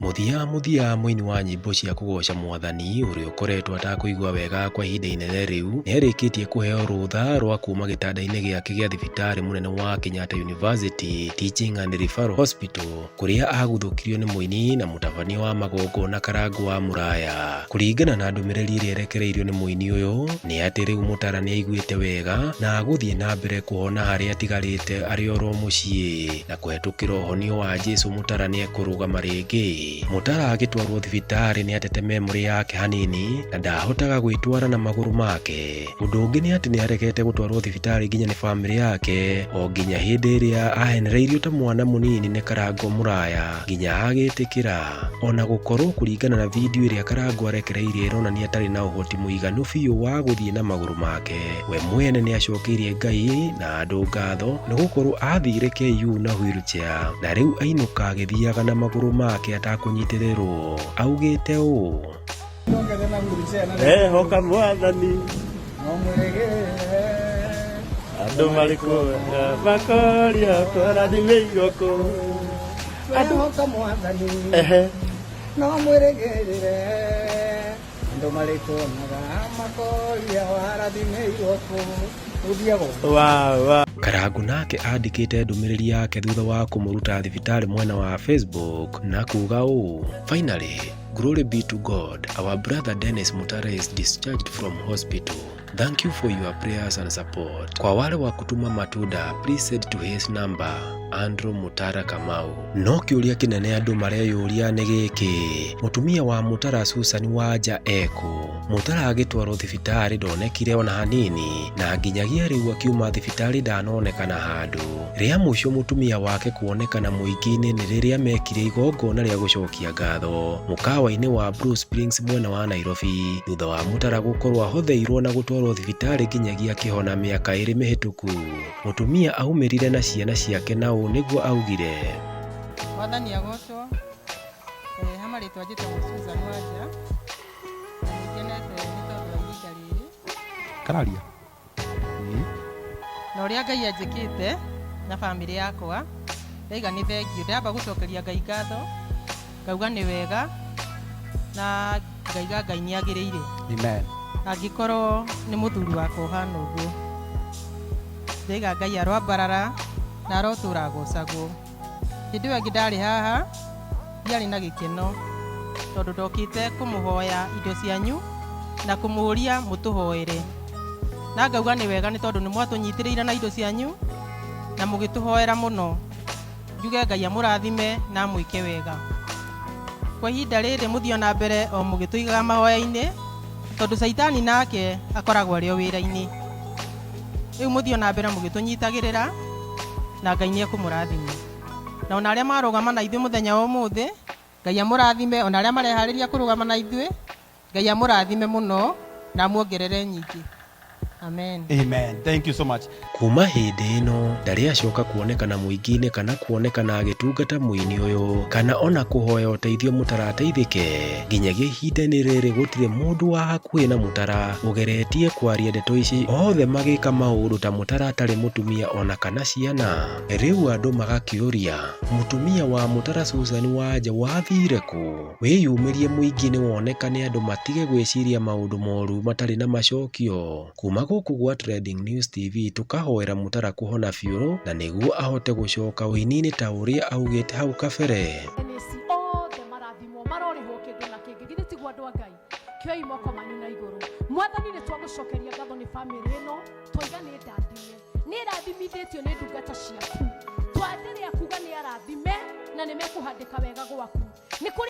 Mũthia mũthia mũini wa nyĩmbo cia kũgoca mwathani ũrĩa ũkoretwo atakũigua wega kwa ihinda inene rĩu nĩarĩkĩtie kũheo rũtha rwa kuma gĩtanda-inĩ gĩake gĩa thibitarĩ mũnene wa Kenyatta University Teaching and Referral Hospital kũrĩa aguthũkirio nĩ mũini na mũtabania wa magongona Karangũ wa Mũraya. Kũringana na ndũmĩrĩri ĩrĩa ĩrekereirio nĩ mũini ũyũ nĩ atĩ rĩu Mũtara nĩaiguĩte wega na agũthiĩ na mbere kũhona harĩa atigarĩte arĩ oro mũciĩ na kũhetũkĩra ũhonio wa Jesũ Mũtara nĩekũrũgama rĩngĩ. Mũtara agĩtwarwo thibitarĩ nĩatete memory yake hanini na ndahotaga gwĩtwara na magũrũ make. Ũndũ ũngĩ nĩ atĩ nĩaregete gũtwarwo thibitarĩ nginya nĩ bamĩrĩ yake o nginya hĩndĩ ĩrĩa ahenereirio ta mwana mũnini nĩ Karangũ Mũraya nginya agĩtĩkĩra. Ona gũkorwo kũringana na video ĩrĩa Karangũ arekereirie ĩronania atarĩ na ũhoti mũiganu biũ wa gũthiĩ na magũrũ make, we mwene nĩacokeirie Ngai na andũ ngatho nĩ gũkorwo athire KU na wheelchair na rĩu ainũka agĩthiaga na magũrũ make atakũnyitĩrĩrwo. Augĩte ũũ: Ehoka mwathani andũ marĩ kuona makoria twarathimĩirwo kũ. Ehoka mwathani Ehe. No mwĩrĩgĩrĩre andũ marĩkuonaga makoria warathimĩirwo kũ ũthiaga ũguo. Wow. Karangũ nake andĩkĩte ndũmĩrĩri yake thutha wa kũmũruta thibitarĩ mwena wa Facebook na kuga ũũ: "Finally, glory be to God, our brother Dennis Mutara is discharged from hospital. Thank you for your prayers and support. Kwa wale wa kutuma matunda, please send to his number, Andrew Mutara Kamau." No kĩũria kĩnene andũ mareyũria nĩ gĩkĩ: mũtumia wa Mutara Susan Wanja ekũ? Mutara agĩtwarwo thibitarĩ ndonekire ona hanini na nginyagia rĩu akiuma thibitarĩ ndanonekana handũ. Rĩa mũico mũtumia wake kuonekana mũingĩ-inĩ nĩ rĩrĩa mekire igongona rĩa gũcokia ngatho mũkawa-inĩ wa Blue Springs mwena wa Nairobi thutha wa Mutara gũkorwo ahotheirwo na gũtwarwo thibitarĩ nginyagia akĩhona mĩaka 2 mĩhĩtũku. Mũtumia aumĩrire na ciana ciake na ũũ nĩguo augire: Mwathani agocwo. Ha marĩtwa njĩtagwo Susan Wanja na nĩngenete nĩ tondũ wa ihinda rĩrĩ Kararia. Na ũrĩa Ngai anjĩkĩte na bamĩrĩ yakwa ndaiga nĩ thengiũ. Ndamba gũcokeria Ngai ngatho ngauga nĩ wega na ngaiga Ngai nĩ agĩrĩire. Amen. Angĩkorwo nĩ mũthuri wakwa ũhana ũguo ndaiga Ngai aroambarara na arotũra agocagwo. Hĩndĩ ĩyo ĩngĩ ndarĩ haha ndiarĩ na gĩkeno tondũ ndokĩte kũmũhoya indo cianyu na kũmũria mũtũhoere na ngauga nĩ wega nĩ tondũ nĩ mwatũnyitĩrĩire na indo cianyu na mũgĩtũhoera mũno. Njuge Ngai amũrathime na amwĩke wega. Kwa ihinda rĩrĩ mũthiĩ na mbere o mũgĩtũigaga mahoya-inĩ tondũ caitani nake akoragwo arĩ o wĩra-inĩ. Rĩu mũthiĩ na mbere mũgĩtũnyitagĩrĩra na Ngai nĩ ekũmũrathima. Na ona arĩa marũgama na ithuĩ mũthenya wa ũmũthĩ Ngai amũrathime, ona arĩa mareharĩria kũrũgama na ithuĩ Ngai amũrathime mũno na amuongerere nyingĩ. Amen. Amen. Thank you so much. Kuma hĩndĩ ĩno ndarĩ acoka kuonekana mũingĩ-inĩ kana kuonekana agĩtungata mũini ũyũ kana ona kũhoya ũteithio Mũtara ateithĩke. Nginyagia ihinda-inĩ rĩrĩ gũtirĩ mũndũ wa hakuhĩ na Mũtara ũgeretie kwaria ndeto ici, othe magĩka maũndũ ta Mũtara atarĩ mũtumia ona kana ciana. Rĩu andũ magakĩũria mũtumia wa Mũtara Susan Wanja wathire kũ? Wĩyumĩrie mũingĩ-inĩ wonekane andũ matige gwĩciria maũndũ moru matarĩ na macokio. Kuma gũkũ gwa Trending News TV tũkahoera Mũtara kũhona biũ na nĩguo ahote gũcoka ũini-inĩ ta ũrĩa augĩte hau kabere. Nĩci othe marathimwo marorĩhwo kĩndũ na kĩngĩ githĩ tiguo andũ a Ngai kĩoi moko manyu na igũrũ. Mwathani nĩ twagũcokeria ngatho nĩ bamĩrĩ ĩno twaiga nĩ ndathime nĩ ĩrathimithĩtio nĩ ndungata ciaku twanderea kuga nĩ arathime na nĩ mekũhandĩka wega gwaku nĩ kũrĩ.